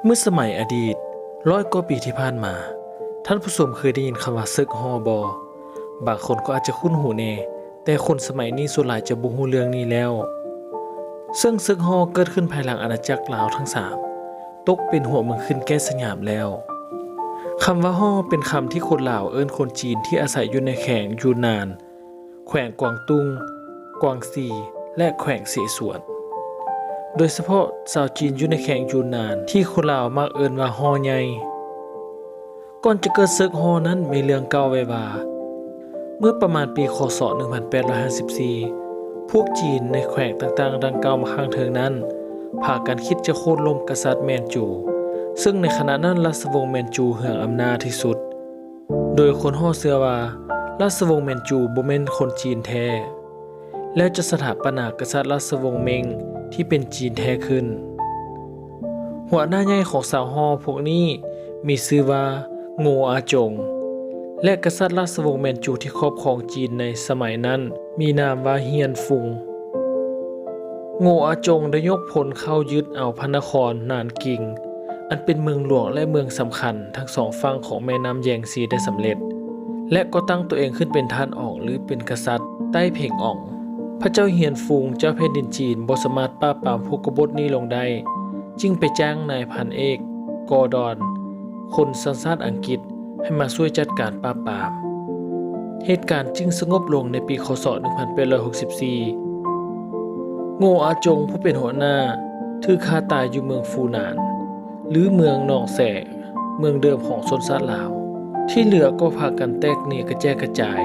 ເມື່ອສະໄໝອະດີດ ຮ້ອຍກວ່າປີທີ່ຜ່ານມາ, ທ່ານຜູ້ຊົມເຄີຍໄດ້ຍິນຄຳວ່າເສິກຫໍ້ບໍ່? ບາງຄົນກໍອາດຈະຄຸ້ນຫູແດ່, ແຕ່ຄົນສະໄໝນີ້ສ່ວນຫຼາຍຈະບໍ່ຮູ້ເລື່ອງນີ້ແລ້ວ. ເຊິ່ງເສິກຫໍ້ເກີດຂຶ້ນພາຍຫຼັງອານາຈັກລາວທັງສາມຕົກເປັນຫົວເມືອງຂຶ້ນແກ້ສະຫຍາມແລ້ວ. ຄຳວ່າຫໍ້ເປັນຄຳທີ່ຄົນລາວເອີ້ນຄົນຈີນທີ່ອາໄສຢູ່ໃນແຂວງຢູນນານ, ແຂວງກວາງຕຸ້ງ, ກວາງຊີ ແລະ ແຂວງເສສວນ. ໂດຍສະເພາະຊາວຈີນຢູ່ໃນແຂວງຢູນນານທີ່ຄົນລາວມັກເອີ້ນວ່າຫໍ້ໃຫຍ່. ກ່ອນຈະເກີດເສິກຫໍ້ນັ້ນມີເລື່ອງກ່າວໄວ້ວ່າ ເມື່ອປະມານປີ ຄ.ສ. ໜຶ່ງພັນແປດຮ້ອຍຫ້າສິບສີ່ ພວກຈີນໃນແຂວງຕ່າງໆດັ່ງກ່າວມາຂ້າງເທິງນັ້ນ ພາກັນຄິດຈະໂຄ່ນລົ້ມກະສັດແມນຈູ, ເຊິ່ງໃນຂະນະນັ້ນລາຊະວົງແມນຈູເຮືອງອຳນາດທີ່ສຸດ. ໂດຍຄົນຫໍ້ເຊື່ອວ່າລາຊະວົງແມນຈູບໍ່ແມ່ນຄົນຈີນແທ້ ແລ້ວຈະສະຖາປະນາກະສັດລາຊະວົງເມັງທີ່ເປັນຈີນແທ້ຂຶ້ນ. ຫົວໜ້າໃຫຍ່ຂອງຊາວຫໍ້ພວກນີ້ມີຊື່ວ່າ ໂງອາຈົງ ແລະ ກະສັດລາຊະວົງແມນຈູທີ່ຄອບຄອງຈີນໃນສະໄໝນັ້ນມີນາມວ່າ ຮຽນຟຸງ. ໂງອາຈົງໄດ້ຍົກພົນເຂົ້າຍຶດເອົາພະນະຄອນນານກິງ ອັນເປັນເມືອງຫຼວງ ແລະ ເມືອງສຳຄັນທັງສອງຝັ່ງຂອງແມ່ນ້ຳແຢງຊີໄດ້ສຳເລັດ ແລະ ກໍຕັ້ງຕົວເອງຂຶ້ນເປັນທ່ານອອງ ຫຼື ເປັນກະສັດໃຕ້ເພັງອອງ. ພະເຈົ້າຮຽນຟຸງ ເຈົ້າແຜ່ນດິນຈີນບໍ່ສາມາດປາບປາມພວກກະບົດນີ້ລົງໄດ້, ຈຶ່ງໄປຈ້າງນາຍພັນເອກ ກອດອນ ຄົນສັນຊາດອັງກິດ ໃຫ້ມາຊ່ວຍຈັດການປາບປາມ. ເຫດການຈຶ່ງສະຫງົບລົງໃນປີ ຄ.ສ. ໜຶ່ງພັນແປດຮ້ອຍຫົກສິບສີ່. ໂງອາຈົງຜູ້ເປັນຫົວໜ້າຖືກຂ້າຕາຍຢູ່ເມືອງຟູໜານ ຫຼື ເມືອງໜອງແສ, ເມືອງເດີມຂອງຊົນຊາດລາວ. ທີ່ເຫຼືອກໍພາກັນແຕກໜີກະແຈກກະຈາຍ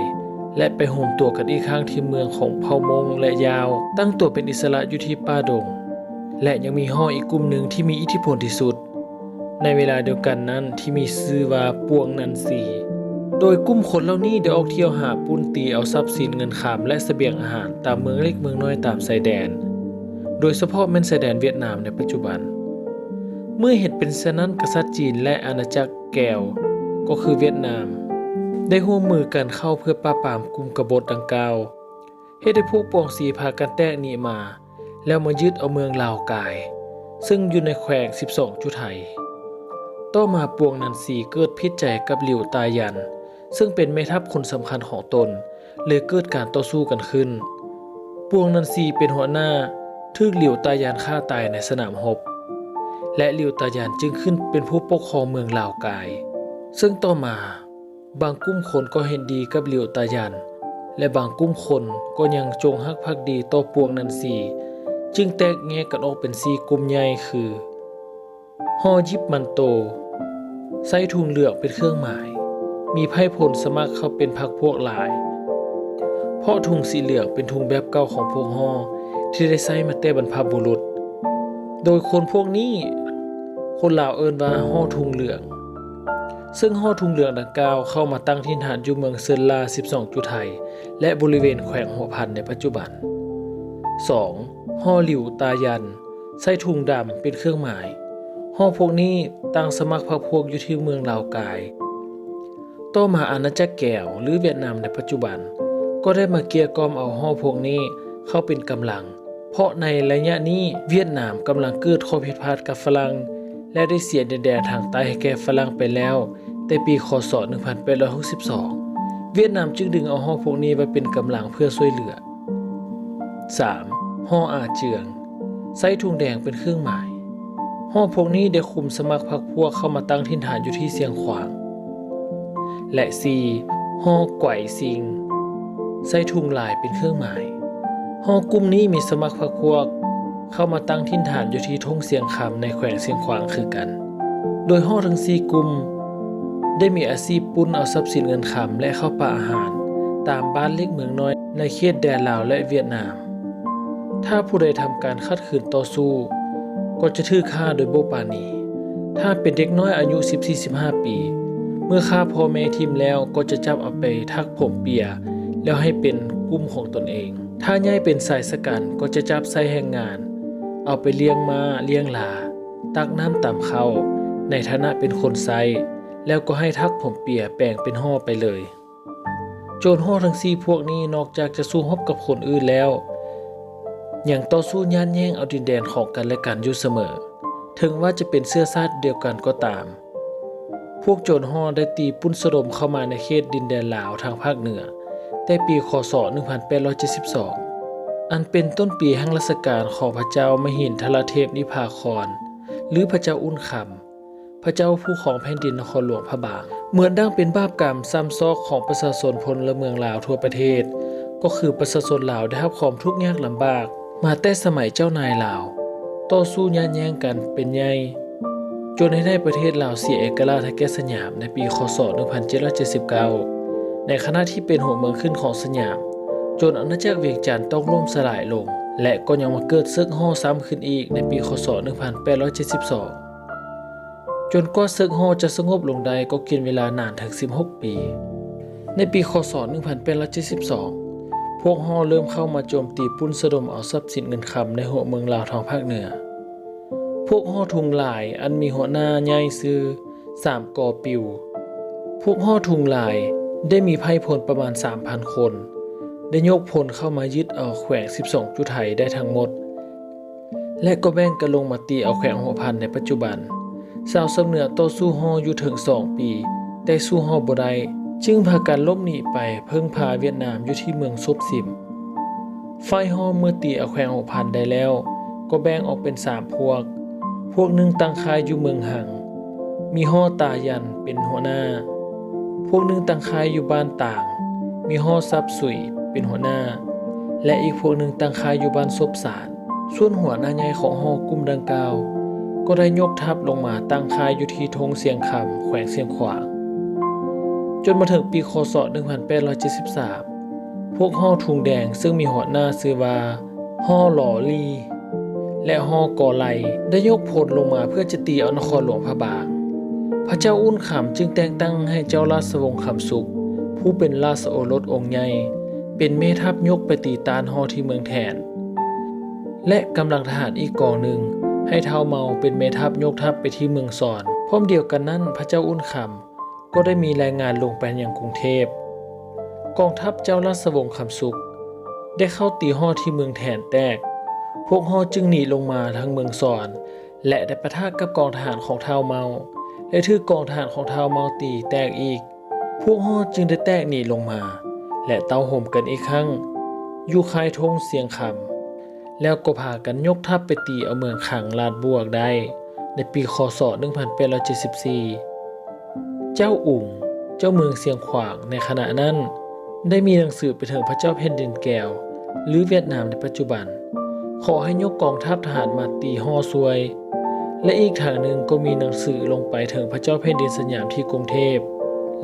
ແລະ ໄປໂຮມຕົວກັນອີກຄັ້ງທີ່ເມືອງຂອງເຜົ່າມົ້ງ ແລະ ຢາວ, ຕັ້ງຕົວເປັນອິດສະຫຼະຢູ່ທີ່ປ່າດົງ. ແລະ ຍັງມີຫໍ້ອີກກຸ່ມໜຶ່ງທີ່ມີອິດທິພົນທີ່ສຸດ ໃນເວລາດຽວກັນນັ້ນທີ່ມີຊື່ວ່າປວງນັນຊີ. ໂດຍກຸ່ມຄົນເຫຼົ່ານີ້ໄດ້ອອກທ່ຽວຫາປຸ້ນຕີເອົາຊັບສິນເງິນຄຳ ແລະ ສະບຽງອາຫານຕາມເມືອງເລັກເມືອງນ້ອຍຕາມຊາຍແດນ, ໂດຍສະເພາະແມ່ນຊາຍແດນຫວຽດນາມໃນປັດຈຸບັນ. ເມື່ອເຫັນເປັນເຊັ່ນນັ້ນ, ກະສັດຈີນ ແລະ ອານາຈັກແກວ, ກໍຄືຫວຽດນາມ, ໄດ້ຮ່ວມມືກັນເຂົ້າເພື່ອປາບປາມກຸ່ມກະບົດດັ່ງກ່າວ, ເຮັດໃຫ້ພວກປວງຊີພາກັນແຕກໜີມາ ແລ້ວມາຍຶດເອົາເມືອງລາວກາຍ ເຊິ່ງຢູ່ໃນແຂວງສິບສອງຈຸໄທ. ຕໍ່ມາປວງນັນຊີເກີດຜິດໃຈກັບຫຼິວຕາຢັນ ເຊິ່ງເປັນແມ່ທັບຄົນສຳຄັນຂອງຕົນ, ເລີຍເກີດການຕໍ່ສູ້ກັນຂຶ້ນ. ປວງນັນຊີເປັນຫົວໜ້າ, ຖືກຫຼິວຕາຢັນຂ້າຕາຍໃນສະໜາມຮົບ ແລະ ຫຼິວຕາຢັນຈຶ່ງຂຶ້ນເປັນຜູ້ປົກຄອງເມືອງລາວກາຍ. ເຊິ່ງຕໍ່ມາ ບາງກຸ່ມຄົນກໍເຫັນດີກັບຫຼິວຕາຢັນ ແລະ ບາງກຸ່ມຄົນກໍຍັງຈົງຮັກພັກດີຕໍ່ປວງນັນຊີ, ຈຶ່ງແຕກແຍກກັນອອກເປັນສີ່ກຸ່ມໃຫຍ່ຄື ຫໍ້ຢິບມັນໂຕ ໃຊ້ທຸງເຫຼືອງເປັນເຄື່ອງໝາຍ, ມີໄພພົນສະໝັກເຂົ້າເປັນພັກພວກຫຼາຍ ເພາະທຸງສີເຫຼືອງເປັນທຸງແບບເກົ່າຂອງພວກຫໍ້ທີ່ໄດ້ໃຊ້ມາແຕ່ບັນພະບຸລຸດ. ໂດຍຄົນພວກນີ້ ຄົນລາວເອີ້ນວ່າຫໍ້ທຸງເຫຼືອງ. ເຊິ່ງຫໍ້ທຸງເຫຼືອງດັ່ງກ່າວເຂົ້າມາຕັ້ງຖິ່ນຖານຢູ່ເມືອງເຊີນລາສິບສອງຈຸໄທ ແລະ ບໍລິເວນແຂວງຫົວພັນໃນປັດຈຸບັນ. ສອງ ຫໍ້ຫຼິວຕາຢັນ ໃຊ້ທຸງດຳເປັນເຄື່ອງໝາຍ. ຫໍ້້ພວກນີ້ຕັ້ງສະໝັກພັກພວກຢູ່ທີ່ເມືອງລາວກາຍ. ຕໍ່ມາອານາຈັກແກວ ຫຼື ຫວຽດນາມໃນປັດຈຸບັນ ກໍໄດ້ມາເກຍກ່ອມເອົາຫໍ້ພວກນີ້ເຂົ້າເປັນກຳລັງ. ເພາະໃນໄລຍະນີ້ຫວຽດນາມກຳລັງເກີດຂໍ້ຜິດພາດກັບຝຣັ່ງ ແລະ ໄດ້ເສຍດິນແດນທາງໃຕ້ໃຫ້ແກ່ຝຣັ່ງໄປແລ້ວແຕ່ປີ ຄ.ສ. ໜຶ່ງພັນແປດຮ້ອຍຫົກສິບສອງ ຫວຽດນາມຈຶ່ງດຶງເອົາຫໍ້ພວກນີ້ໄວ້ເປັນກຳລັງເພື່ອຊ່ວຍເຫຼືອ. ສາມ ຫໍ້ອາເຈືອງ ໃຊ້ທຸງແດງເປັນເຄື່ອງໝາຍ. ຫໍ້ພວກນີ້ໄດ້ຄຸມສະໝັກພັກພວກເຂົ້າມາຕັ້ງຖິ່ນຖານຢູ່ທີ່ຊຽງຂວາງ. ແລະ ສີ່ ຫໍ້ໄກວຊິງ ໃຊ້ທຸງລາຍເປັນເຄື່ອງໝາຍ. ຫໍ້ກຸ່ມນີ້ມີສະໝັກພັກພວກເຂົ້າມາຕັ້ງຖິ່ນຖານຢູ່ທີ່ທົ່ງຊຽງຄຳໃນແຂວງຊຽງຂວາງຄືກັນ. ໂດຍຫໍ້ທັງສີ່ກຸ່ມໄດ້ມີອາຊີບປຸ້ນເອົາຊັບສິນເງິນຄຳ ແລະ ເຂົ້າປາອາຫານຕາມບ້ານເລັກເມືອງນ້ອຍໃນເຂດແດນລາວ ແລະ ຫວຽດນາມ. ຖ້າຜູ້ໃດທຳການຂັດຂືນຕໍ່ສູ້ ກໍຈະຖືກຂ້າໂດຍບໍ່ປານີ. ຖ້າເປັນເດັກນ້ອຍອາຍຸສິບສີ່ ສິບຫ້າປີ ເມື່ອຂ້າພໍ່ແມ່ຖິ້ມແລ້ວ ກໍຈະຈັບເອົາໄປຖັກຜົມເປຍ ແລ້ວໃຫ້ເປັນກຸ່ມຂອງຕົນເອງ. ຖ້າໃຫຍ່ເປັນຊາຍຊະກັນ ກໍຈະຈັບໃຊ້ແຮງງານ ເອົາໄປລ້ຽງມ້າ, ລ້ຽງລາ, ຕັກນ້ຳຕຳເຂົ້າ ໃນຖານະເປັນຄົນໃຊ້ ແລ້ວກໍໃຫ້ຖັກຜົມເປຍແປງເປັນຫໍ້ໄປເລີຍ. ໂຈນຫໍ້ທັງສີ່ພວກນີ້ນອກຈາກຈະສູ້ຮົບກັບຄົນອື່ນແລ້ວ ຍັງຕໍ່ສູ້ຍາດແຍ່ງເອົາດິນແດນຂອງກັນແລະກັນຢູ່ສະເໝີ. ເຖິງວ່າຈະເປັນເຊື້ອຊາດດຽວກັນກໍຕາມ. ພວກໂຈນຫໍ້ໄດ້ຕີປຸ້ນສະດົມເຂົ້າມາໃນເຂດດິນແດນລາວທາງພາກເໜືອ ແຕ່ປີ ຄ.ສ. ໜຶ່ງພັນແປດຮ້ອຍເຈັດສິບສອງ ອັນເປັນຕົ້ນປີແຫ່ງລາຊະການຂອງພະເຈົ້າມະຫິນທະລະເທບນິພາຄອນ ຫຼື ພະເຈົ້າອຸ່ນຄຳ ພະເຈົ້າຜູ້ຄອງແຜ່ນດິນນະຄອນຫຼວງພະບາງ. ເໝືອນດັ່ງເປັນບາບກຳຊ້ຳຊອກຂອງປະຊາຊົນພົນລະເມືອງລາວທົ່ວປະເທດ, ກໍຄືປະຊາຊົນລາວໄດ້ຮັບຄວາມທຸກຍາກລຳບາກມາແຕ່ສະໄໝເຈົ້ານາຍລາວ ຕໍ່ສູ້ຍາດແຍ່ງກັນເປັນໃຫຍ່ ຈົນເຮັດໃຫ້ປະເທດລາວເສຍເອກະລາດໃຫ້ແກ່ສະຫຍາມໃນປີ ຄ.ສ. ໜຶ່ງພັນເຈັດຮ້ອຍເຈັດສິບເກົ້າ ໃນຂະນະທີ່ເປັນຫົວເມືອງຂຶ້ນຂອງສະຫຍາມ ຈົນອານາຈັກວຽງຈັນຕ້ອງລົ້ມສະຫຼາຍລົງ ແລະ ກໍຍັງມາເກີດເສິກຫໍ້ຊ້ຳຂຶ້ນອີກໃນປີ ຄ.ສ. ໜຶ່ງພັນແປດຮ້ອຍເຈັດສິບສອງ ຈົນກວ່າເສິກຫໍ້ຈະສະຫງົບລົງໄດ້ກໍກິນເວລານານເຖິງສິບຫົກປີ. ໃນປີ ຄ.ສ. ໜຶ່ງພັນແປດຮ້ອຍເຈັດສິບສອງ ພວກຫໍ້ເລີ່ມເຂົ້າມາໂຈມຕີປຸ້ນສະດົມເອົາຊັບສິນເງິນຄຳໃນຫົວເມືອງລາວທາງພາກເໜືອ. ພວກຫໍ້ທຸງລາຍ ອັນມີຫົວໜ້າໃຫຍ່ຊື່ ສາມ ກໍປິວ. ພວກຫໍ້ທຸງລາຍໄດ້ມີໄພພົນປະມານສາມພັນຄົນ ໄດ້ຍົກພົນເຂົ້າມາຍຶດເອົາແຂວງສິບສອງຈຸໄທໄດ້ທັງໝົດ ແລະ ກໍແບ່ງກັນລົງມາຕີເອົາແຂວງຫົວພັນໃນປັດຈຸບັນ. ຊາວຊຳເໜືອຕໍ່ສູ້ຫໍ້ຢູ່ເຖິງສອງປີ ແຕ່ສູ້ຫໍ້ບໍ່ໄດ້ ຈຶ່ງພາກັນຫຼົບໜີໄປເພິ່ງພາຫວຽດນາມຢູ່ທີ່ເມືອງສົບສິມ. ຝ່າຍຫໍ້ເມື່ອຕີເອົາແຂວງຫົວພັນໄດ້ແລ້ວ ກໍແບ່ງອອກເປັນສາມພວກ, ພວກໜຶ່ງຕັ້ງຄ້າຍຢູ່ເມືອງຫັງ ມີຫໍ້ຕາຢັນເປັນຫົວໜ້າ, ພວກໜຶ່ງຕັ້ງຄ້າຍຢູ່ບ້ານຕາງ ມີຫໍ້ສັບສຸຍເປັນຫົວໜ້າ ແລະ ອີກພວກໜຶ່ງຕັ້ງຄ້າຍຢູ່ບ້ານສົບສານ. ສ່ວນຫົວໜ້າໃຫຍ່ຂອງຫໍ້ກຸ່ມດັ່ງກ່າວ ກໍໄດ້ຍົກທັບລົງມາຕັ້ງຄ້າຍຢູ່ທີ່ທົ່ງຊຽງຄຳ ແຂວງຊຽງຂວາງ. ຈົນມາເຖິງປີ ຄ.ສ. ໜຶ່ງພັນແປດຮ້ອຍເຈັດສິບສາມ ພວກຫໍ້ທຸງແດງ ເຊິ່ງມີຫົວໜ້າຊື່ວ່າ ຫໍ້ຫຼໍລີ ແລະ ຫໍ້ກໍໄລ ໄດ້ຍົກພົນລົງມາເພື່ອຈະຕີເອົານະຄອນຫຼວງພະບາງ. ພະເຈົ້າອຸ່ນຄຳຈຶ່ງແຕ່ງຕັ້ງໃຫ້ເຈົ້າລາຊະວົງຄຳສຸກ ຜູ້ເປັນລາຊະໂອລົດອົງໃຫຍ່ ເປັນແມ່ທັບຍົກໄປຕີຕ້ານຫໍ້ທີ່ເມືອງແທນ ແລະ ກຳລັງທະຫານອີກກອງໜຶ່ງ ໃຫ້ທ້າວເມົາເປັນແມ່ທັບຍົກທັບໄປທີ່ເມືອງຊອນ. ພ້ອມດຽວກັນນັ້ນ ພະເຈົ້າອຸ່ນຄຳ ກໍໄດ້ມີລາຍງານລົງໄປຍັງກຸງເທບ. ກອງທັບເຈົ້າລາຊະວົງຄຳສຸກ ໄດ້ເຂົ້າຕີຫໍ້ທີ່ເມືອງແທນແຕກ, ພວກຫໍ້ຈຶ່ງໜີລົງມາທາງເມືອງຊອນ ແລະ ໄດ້ປະທະກັບກອງທະຫານຂອງທ້າວເມົາ ແລະ ຖືກກອງທະຫານຂອງທ້າວເມົາຕີແຕກອີກ. ພວກຫໍ້ຈຶ່ງໄດ້ແຕກໜີລົງມາ ແລະ ເຕົ້າໂຮມກັນອີກຄັ້ງ ຢູ່ຄ້າຍທົ່ງຊຽງຄຳ. ແລ້ວກໍພາກັນຍົກທັບໄປຕີເອົາເມືອງຄັງລາດບວກໄດ້ໃນປີ ຄ.ສ. ໜຶ່ງພັນແປດຮ້ອຍເຈັດສິບສີ່. ເຈົ້າອຸງ ເຈົ້າເມືອງຊຽງຂວາງໃນຂະນະນັ້ນ ໄດ້ມີໜັງສືໄປເຖິງພະເຈົ້າແຜ່ນດິນແກວ ຫຼື ຫວຽດນາມໃນປັດຈຸບັນ ຂໍໃຫ້ຍົກກອງທັບທະຫານມາຕີຫໍ້ຊ່ວຍ ແລະ ອີກທາງໜຶ່ງກໍມີໜັງສືລົງໄປເຖິງພະເຈົ້າແຜ່ນດິນສະຫຍາມທີ່ກຸງເທບ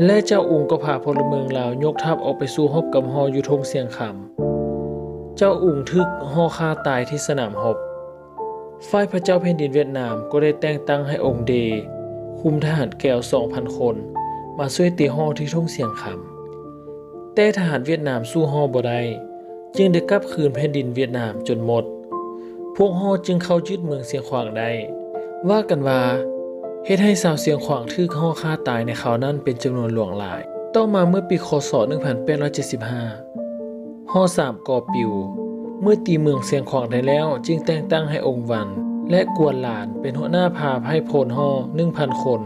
ແລະ ເຈົ້າອຸງກໍພາພົນລະເມືອງລາວຍົກທັບອອກໄປສູ້ຮົບກັບຫໍ້ຢູ່ທົ່ງຊຽງຄຳ. ເຈົ້າອຸງຖືກຫໍ້ຂ້າຕາຍທີ່ສະໜາມຮົບ. ຝ່າຍພະເຈົ້າແຜ່ນດິນຫວຽດນາມກໍໄດ້ແຕ່ງຕັ້ງໃຫ້ອົງເດ ຄຸມທະຫານແກວສອງພັນຄົນ ມາຊ່ວຍຕີຫໍ້ທີ່ທົ່ງຊຽງຄຳ. ແຕ່ທະຫານຫວຽດນາມສູ້ຫໍ້ບໍ່ໄດ້ ຈຶ່ງໄດ້ກັບຄືນແຜ່ນດິນຫວຽດນາມຈົນໝົດ. ພວກຫໍ້ຈຶ່ງເຂົ້າຍຶດເມືອງຊຽງຂວາງໄດ້. ວ່າກັນວ່າ ເຮັດໃຫ້ຊາວຊຽງຂວາງຖືກຫໍ້ຂ້າຕາຍໃນຄາວນັ້ນເປັນຈຳນວນຫຼວງຫຼາຍ. ຕໍ່ມາເມື່ອປີ ຄ.ສ. ໜຶ່ງພັນແປດຮ້ອຍເຈັດສິບຫ້າ ຫໍ້ສາມກໍປິວ ເມື່ອຕີເມືອງຊຽງຂວາງໄດ້ແລ້ວ ຈຶ່ງແຕ່ງຕັ້ງໃຫ້ອົງວັນ ແລະ ກວນຫຼານ ເປັນຫົວໜ້າພາໄພພົນຫໍ້ໜຶ່ງພັນຄົນ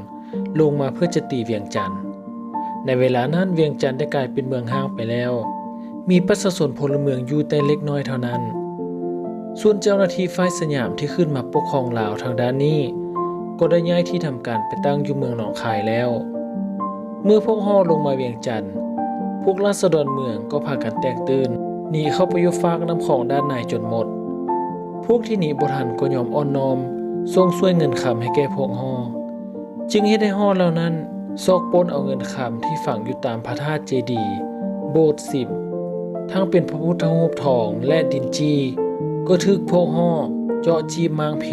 ລົງມາເພື່ອຈະຕີວຽງຈັນ. ໃນເວລານັ້ນວຽງຈັນໄດ້ກາຍເປັນເມືອງຮ້າງໄປແລ້ວ, ມີປະຊາຊົນພົນລະເມືອງຢູ່ແຕ່ເລັກນ້ອຍເທົ່ານັ້ນ. ສ່ວນເຈົ້າໜ້າທີ່ຝ່າຍສະຫຍາມທີ່ຂຶ້ນມາປົກຄອງລາວທາງດ້ານນີ້ ກໍໄດ້ຍ້າຍທີ່ທຳການໄປຕັ້ງຢູ່ເມືອງໜອງຄາຍແລ້ວ. ເມື່ອພວກຫໍ້ລົງມາວຽງຈັນ, ພວກລາຊະດອນເມືອງກໍພາກັນແຕກຕື່ນ ໜີເຂົ້າໄປຢູ່ຟາກນ້ຳຂອງດ້ານໃນຈົນໝົດ. ພວກທີ່ໜີບໍ່ທັນກໍຍອມອ່ອນນ້ອມສົ່ງຊ່ວຍເງິນຄຳໃຫ້ແກ່ພວກຫໍ້. ຈຶ່ງເຮັດໃຫ້ຫໍ້ເຫຼົ່ານັ້ນຊອກປຸ້ນເອົາເງິນຄຳທີ່ຝັງຢູ່ຕາມພະທາດເຈດີ, ໂບດສິມ, ທັງເປັນພະພຸດທະຮູບທອງ ແລະ ດິນຈີ້ ກໍຖືກພວກຫໍ້ເຈາະຈີບມ້າງເພ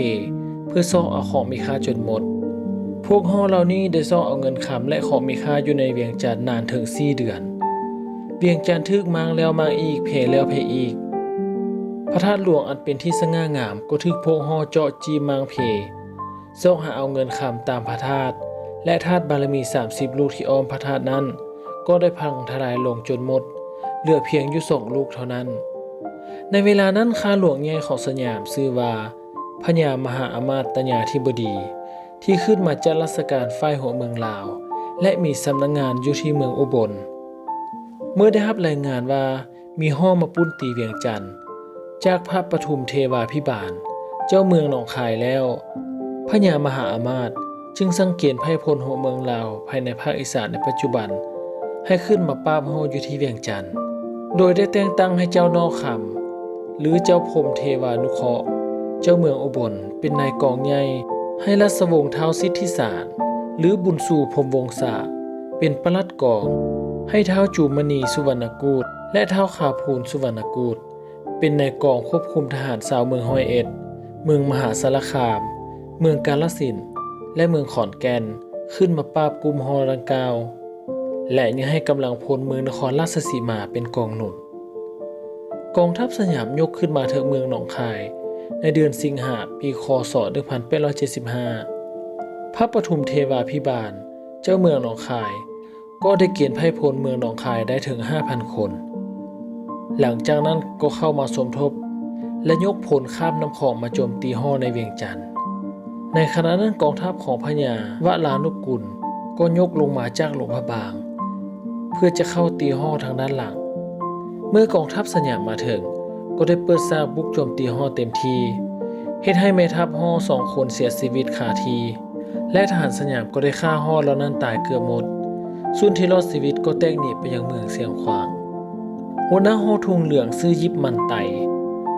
ເພື່ອຊອກເອົາຂອງມີຄ່າຈົນໝົດ. ພວກຫໍ້ເຫຼົ່ານີ້ໄດ້ຊອກເອົາເງິນຄຳ ແລະ ຂອງມີຄ່າຢູ່ໃນວຽງຈັນນານເຖິງສີ່ເດືອນ. ວຽງຈັນຖືກມ້າງແລ້ວມ້າງອີກ, ເພແລ້ວເພອີກ. ພະທາດຫຼວງອັນເປັນທີ່ສະຫງ່າງາມກໍຖືກພວກຫໍ້ເຈາະຈີບມ້າງເພ ຊອກຫາເອົາເງິນຄຳຕາມພະທາດ ແລະ ທາດບາລະມີສາມສິບລູກທີ່ອ້ອມພະທາດນັ້ນ ກໍໄດ້ພັງທະລາຍລົງຈົນໝົດ, ເຫຼືອພຽງຢູ່ສອງລູກເທົ່ານັ້ນ. ໃນເວລານັ້ນ ຂ້າຫຼວງໃຫຍ່ຂອງສະຫຍາມຊື່ວ່າ ພະຍາມະຫາອາມາດຕະຍາທິບໍດີ ທີ່ຂຶ້ນມາຈັດລາຊະການຝ່າຍຫົວເມືອງລາວ ແລະ ມີສຳນັກງານຢູ່ທີ່ເມືອງອຸບົນ. ເມື່ອໄດ້ຮັບລາຍງານວ່າມີຫໍ້ມາປຸ້ນຕີວຽງຈັນ ຈາກພະປະທຸມເທວາພິບານ ເຈົ້າເມືອງໜອງຄາຍແລ້ວ, ພະຍາມະຫາອາມາດຈຶ່ງສັ່ງເກນໄພພົນຫົວເມືອງລາວພາຍໃນພາກອີສານໃນປັດຈຸບັນ ໃຫ້ຂຶ້ນມາປາບຫໍ້ຢູ່ທີ່ວຽງຈັນ, ໂດຍໄດ້ແຕ່ງຕັ້ງໃຫ້ເຈົ້າໜໍ່ຄຳ ຫຼື ເຈົ້າພົມເທວານຸເຄາະ ເຈົ້າເມືອງອຸບົນ ເປັນນາຍກອງໃຫຍ່, ໃຫ້ລາຊະວົງທ້າວສິດທິສານ ຫຼື ບຸນຊູ ພົມວົງສາ ເປັນປະຫຼັດກອງ, ໃຫ້ທ້າວຈູມະນີ ສຸວັນນະກູດ ແລະ ທ້າວຂາພູນ ສຸວັນນະກູດ ເປັນນາຍກອງຄວບຄຸມທະຫານຊາວເມືອງຮ້ອຍເອັດ, ເມືອງມະຫາສາລະຄາມ, ເມືອງກາລະສິນ ແລະ ເມືອງຂອນແກ່ນ ຂຶ້ນມາປາບກຸ່ມຫໍ້ດັ່ງກ່າວ ແລະ ຍັງໃຫ້ກຳລັງພົນເມືອງນະຄອນລາຊະສີມາເປັນກອງໜູນ. ກອງທັບສະຫຍາມຍົກຂຶ້ນມາເຖິງເມືອງໜອງຄາຍໃນເດືອນສິງຫາ ປີ ຄ.ສ. ໜຶ່ງພັນແປດຮ້ອຍເຈັດສິບຫ້າ. ພະປະທຸມເທວາພິບານ ເຈົ້າເມືອງໜອງຄາຍ ກໍໄດ້ເກນໄພພົນເມືອງໜອງຄາຍໄດ້ເຖິງຫ້າພັນຄົນ. ຫຼັງຈາກນັ້ນກໍເຂົ້າມາສົມທົບ ແລະ ຍົກພົນຂ້າມນ້ຳຂອງມາໂຈມຕີຫໍ້ໃນວຽງຈັນ. ໃນຂະນະນັ້ນກອງທັບຂອງພະຍາວະລານຸກຸນກໍຍົກລົງມາຈາກຫຼວງພະບາງ ເພື່ອຈະເຂົ້າຕີຫໍ້ທາງດ້ານຫຼັງ. ເມື່ອກອງທັບສະຫຍາມມາເຖິງ ກໍໄດ້ເປີດສາກບຸກໂຈມຕີຫໍ້ເຕັມທີ່, ເຮັດໃຫ້ແມ່ທັບຫໍ້ສອງຄົນເສຍຊີວິດຄາທີ່ ແລະ ທະຫານສະຫຍາມກໍໄດ້ຂ້າຫໍ້ເຫຼົ່ານັ້ນຕາຍເກືອບໝົດ. ສ່ວນທີ່ລອດຊີວິດກໍແຕກໜີໄປຍັງເມືອງຊຽງຂວາງ. ຫົວໜ້າຫໍ້ທຸງເຫຼືອງຊື່ຢິບມັນໄຕ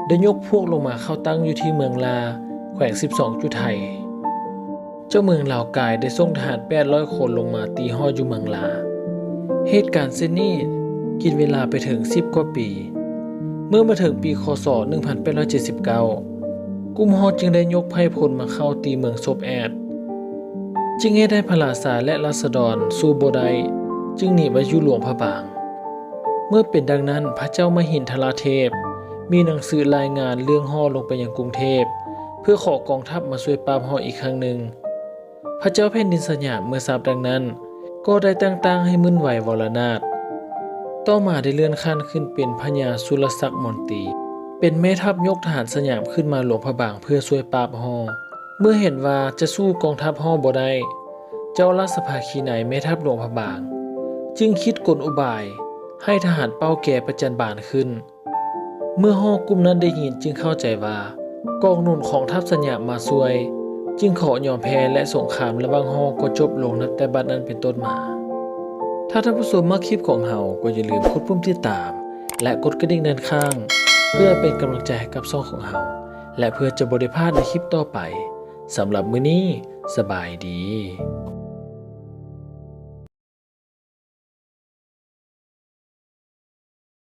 ໄດ້ຍົກພວກລົງມາເຂົ້າຕັ້ງຢູ່ທີ່ເມືອງລາ ແຂວງສິບສອງຈຸໄທ. ເຈົ້າເມືອງລາວກາຍໄດ້ສົ່ງທະຫານແປດຮ້ອຍຄົນລົງມາຕີຫໍ້ຢູ່ເມືອງລາ. ເຫດການເຊັ່ນນີ້ກິນເວລາໄປເຖິງສິບກວ່າປີ. ເມື່ອມາເຖິງປີ ຄ.ສ. ໜຶ່ງພັນແປດຮ້ອຍເຈັດສິບເກົ້າ ກຸ່ມຫໍ້ຈຶ່ງໄດ້ຍົກໄພພົນມາເຂົ້າຕີເມືອງສົບແອດ ຈຶ່ງເຮັດໃຫ້ພະລາຊາ ແລະ ລາຊະດອນສູ້ບໍ່ໄດ້ ຈຶ່ງໜີໄປຢູ່ຫຼວງພະບາງ. ເມື່ອເປັນດັ່ງນັ້ນ ພະເຈົ້າມະຫິນທະລາເທບ ມີໜັງສືລາຍງານເລື່ອງຫໍ້ລົງໄປຍັງກຸງເທບ ເພື່ອຂໍກອງທັບມາຊ່ວຍປາບຫໍ້ອີກຄັ້ງໜຶ່ງ. ພະເຈົ້າແຜ່ນດິນສະຫຍາມເມື່ອຊາບດັ່ງນັ້ນ ກໍໄດ້ແຕ່ງຕັ້ງໃຫ້ມື່ນໄຫວວໍລະນາດ, ຕໍ່ມາໄດ້ເລື່ອນຂັ້ນຂຶ້ນເປັນພະຍາສຸລະສັກມົນຕີ ເປັນແມ່ທັບຍົກທະຫານສະຫຍາມຂຶ້ນມາຫຼວງພະບາງເພື່ອຊ່ວຍປາບຫໍ້. ເມື່ອເຫັນວ່າຈະສູ້ກອງທັບຫໍ້ບໍ່ໄດ້, ເຈົ້າລາຊະພາຄີໃນແມ່ທັບຫຼວງພະບາງ ຈຶ່ງຄິດກົນອຸບາຍໃຫ້ທະຫານເປົ້າແກປະຈັນບານຂຶ້ນ. ເມື່ອຫໍ້ກຸ່ມນັ້ນໄດ້ຍິນຈຶ່ງເຂົ້າໃຈວ່າກອງໜູນຂອງທັບສະຫຍາມມາຊ່ວຍ, ຈຶ່ງຂໍຍອມແພ້ ແລະ ສົງຄາມລະຫວ່າງຫໍ້ກໍຈົບລົງນັບແຕ່ບັດນັ້ນເປັນຕົ້ນມາ. ຖ້າທ່ານຜູ້ຊົມມັກຄລິບຂອງເຮົາ ກໍຢ່າລືມກົດປຸ່ມຕິດຕາມ ແລະ ກົດກະດິ່ງດ້ານຂ້າງ ເພື່ອເປັນກຳລັງໃຈໃຫ້ກັບຊ່ອງຂອງເຮົາ ແລະ ເພື່ອຈະບໍ່ໄດ້ພາດໃນຄລິບຕໍ່ໄປ. ສຳລັບມື້ນີ້ ສະບາຍດີ.